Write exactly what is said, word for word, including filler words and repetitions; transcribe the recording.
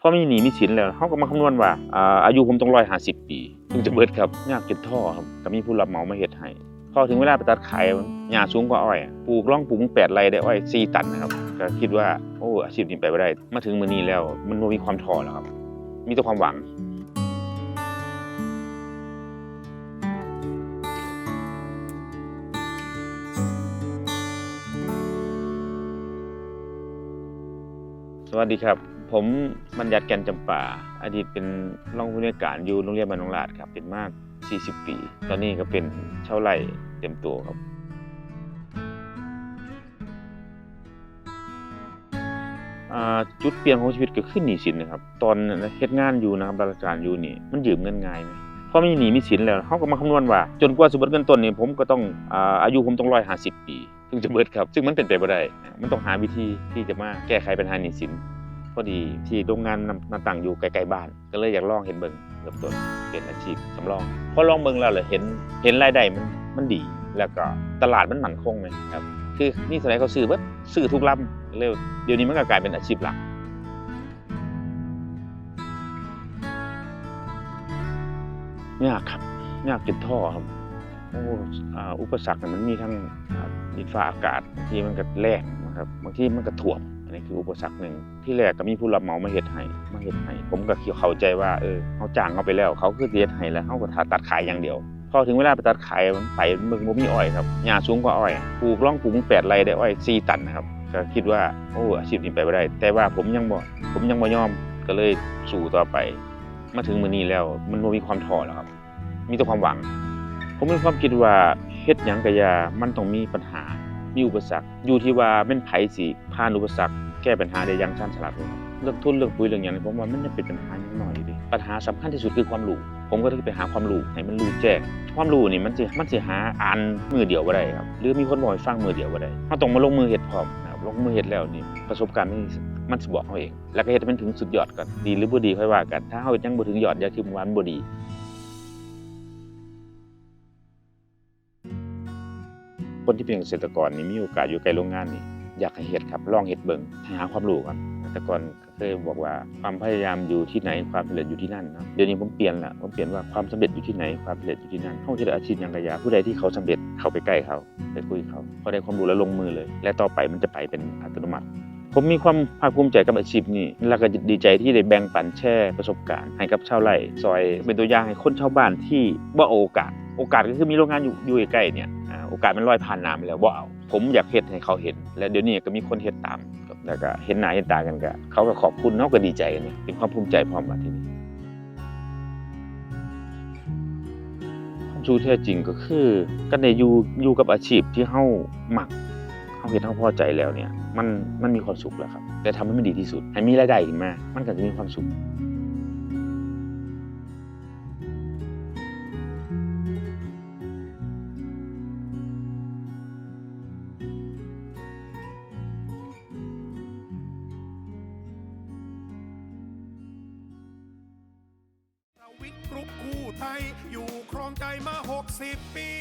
พอมีหนี้มีสินแล้ว เฮาก็มาคำนวณว่า อ่า อายุผมต้องร้อยห้าสิบปี ถึงจะเบิดครับ ยากจนท้อครับ ก็มีผู้รับเหมามาเฮ็ดให้ พอถึงเวลาไปตัดขาย หญ้าสูงกว่าอ้อย ปลูก ลองปลูกแปดไร่ได้อ้อยสี่ตันนะครับ ก็คิดว่า โอ้ อาชีพนี้ไปบ่ได้ มาถึงมื้อนี้แล้ว มันบ่มีความท้อแล้วครับ มีแต่ความหวัง สวัสดีครับ ผมบัญญัติ แก่นจำปา อดีตเป็นรองผู้อำนวยการอยู่โรงเรียนบ้านหนองลาดครับ เป็นมาสี่สิบปี ตอนนี้ก็เป็นชาวไร่เต็มตัวครับ อ่า จุดเปลี่ยนของชีวิตก็คือหนี้สินนะครับ ตอนเฮ็ดงานอยู่นะครับ รับราชการอยู่นี่ มันยืมเงินง่ายไหม พอมีหนี้มีสินแล้ว เฮาก็มาคำนวณว่า จนกว่าสิเบิดเงินต้นนี่ ผมก็ต้อง อ่า อายุผมต้องร้อยห้าสิบปี ถึงจะเบิดครับ ซึ่งมันเป็นไปบ่ได้ มันต้องหาวิธีที่จะมาแก้ไขปัญหาหนี้สิน พอดีที่โรงงานมาตั้งอยู่ใกล้ๆบ้าน ก็เลยอยากลองเฮ็ดเบิ่ง เริ่มต้นเป็นอาชีพสำรอง พอลองเบิ่งแล้ว เห็น เห็นรายได้มัน มันดี แล้วก็ตลาดมันมั่นคงไหมครับ คือมีเท่าไหร่เขาซื้อเบิด ซื้อทุกลำเลย เดี๋ยวนี้มันก็กลายเป็นอาชีพหลัก ยากครับ ยากจนท้อครับ โอ้ อ่า อุปสรรคเนี่ยมันมีทั้ง อ่า ดินฟ้าอากาศ บางทีมันก็แล้งนะครับ บางทีมันก็ท่วม อันนี้คืออุปสรรคหนึ่ง ที่แรกก็มีผู้รับเหมามาเฮ็ดให้ มาเฮ็ดให้ ผมก็เข้าใจว่า เออ เฮาจ้างเขาไปแล้ว เขาคือสิเฮ็ดให้ แล้วเฮาก็ถ่าตัดขายอย่างเดียว พอถึงเวลาไปตัดขาย มันไป มันบ่มีอ้อยครับ หญ้าสูงกว่าอ้อย ปลูก ลองปลูกแปดไร่ได้อ้อยสี่ตันนะครับ ก็คิดว่า โอ้ อาชีพนี้ไปบ่ได้ แต่ว่าผมยังบ่ ผมยังบ่ยอม ก็เลยสู้ต่อไป มาถึงมื้อนี้แล้ว มันบ่มีความท้อแล้วครับ มีแต่ความหวัง ผมมีความคิดว่าเฮ็ดหยังก็อย่า มันต้องมีปัญหา มีอุปสรรค อยู่ที่ว่าแม่นไผสิผ่านอุปสรรค แก้ปัญหาได้อย่างชาญฉลาดกว่ากัน เรื่องทุน เรื่องปุ๋ย เรื่องหยังนี่ ผมว่ามันยังเป็นปัญหายังน้อยอยู่เด้ ปัญหาสำคัญที่สุดคือความรู้ ผมก็เลยไปหาความรู้ให้มันรู้แจ้ง ความรู้นี่มันสิ มันสิหาอ่านมื้อเดียวบ่ได้ครับ หรือมีคนเว้าให้ฟังมื้อเดียวบ่ได้ เฮาต้องมาลงมือเฮ็ดพร้อมนะครับ ลงมือเฮ็ดแล้วนี่ ประสบการณ์มัน มันสิบอกเฮาเอง แล้วก็เฮ็ดให้มันถึงสุดยอดก่อน ดีหรือบ่ดีค่อยว่ากัน ถ้าเฮาเฮ็ดยังบ่ถึงยอด อย่าคิดว่ามันบ่ดี คนที่เป็นเกษตรกรนี่มีโอกาสอยู่ใกล้โรงงานนี่ อยากให้เฮ็ดครับ ลองเฮ็ดเบิ่ง ให้หาความรู้ก่อน แต่ก่อนก็เคยบอกว่า ความพยายามอยู่ที่ไหน ความสำเร็จอยู่ที่นั่นเนาะ เดี๋ยวนี้ผมเปลี่ยนละ ผมเปลี่ยนว่า ความสำเร็จอยู่ที่ไหน ความสำเร็จอยู่ที่นั่น เฮาเฮ็ดอาชีพหยังก็อย่า ผู้ใดที่เขาสำเร็จ เข้าไปใกล้เขา ไปคุยเขา พอได้ความรู้แล้วลงมือเลย และต่อไปมันจะไปเป็นอัตโนมัติ ผมมีความภาคภูมิใจกับอาชีพนี้ แล้วก็ดีใจที่ได้แบ่งปันแชร์ประสบการณ์ให้กับชาวไร่ ซอยเป็นตัวอย่างให้คนชาวบ้านที่บ่เอาโอกาส โอกาสก็คือมีโรงงานอยู่ อยู่ใกล้ๆเนี่ย อ่า โอกาสมันลอยผ่านหน้ามาแล้ว บ่เอา ผมอยากเฮ็ดให้เขาเห็น และเดี๋ยวนี้ก็มีคนเฮ็ดตาม แล้วก็เห็นหน้าเห็นตากัน ก็เขาก็ขอบคุณ เฮาก็ดีใจกันเนี่ย เป็นความภูมิใจพร้อมบัดทีนี้ ความสุขที่แท้จริงก็คือ การได้อยู่ อยู่กับอาชีพที่เฮามัก เฮาเฮ็ด เฮาพอใจแล้วเนี่ย มัน มันมีความสุขแล้วครับ แต่ทำให้มันดีที่สุด ให้มีรายได้ขึ้นมา มันก็จะมีความสุข ทวิตกรุ๊ปคู่ไทย อยู่ครองใจมา หกสิบ ปี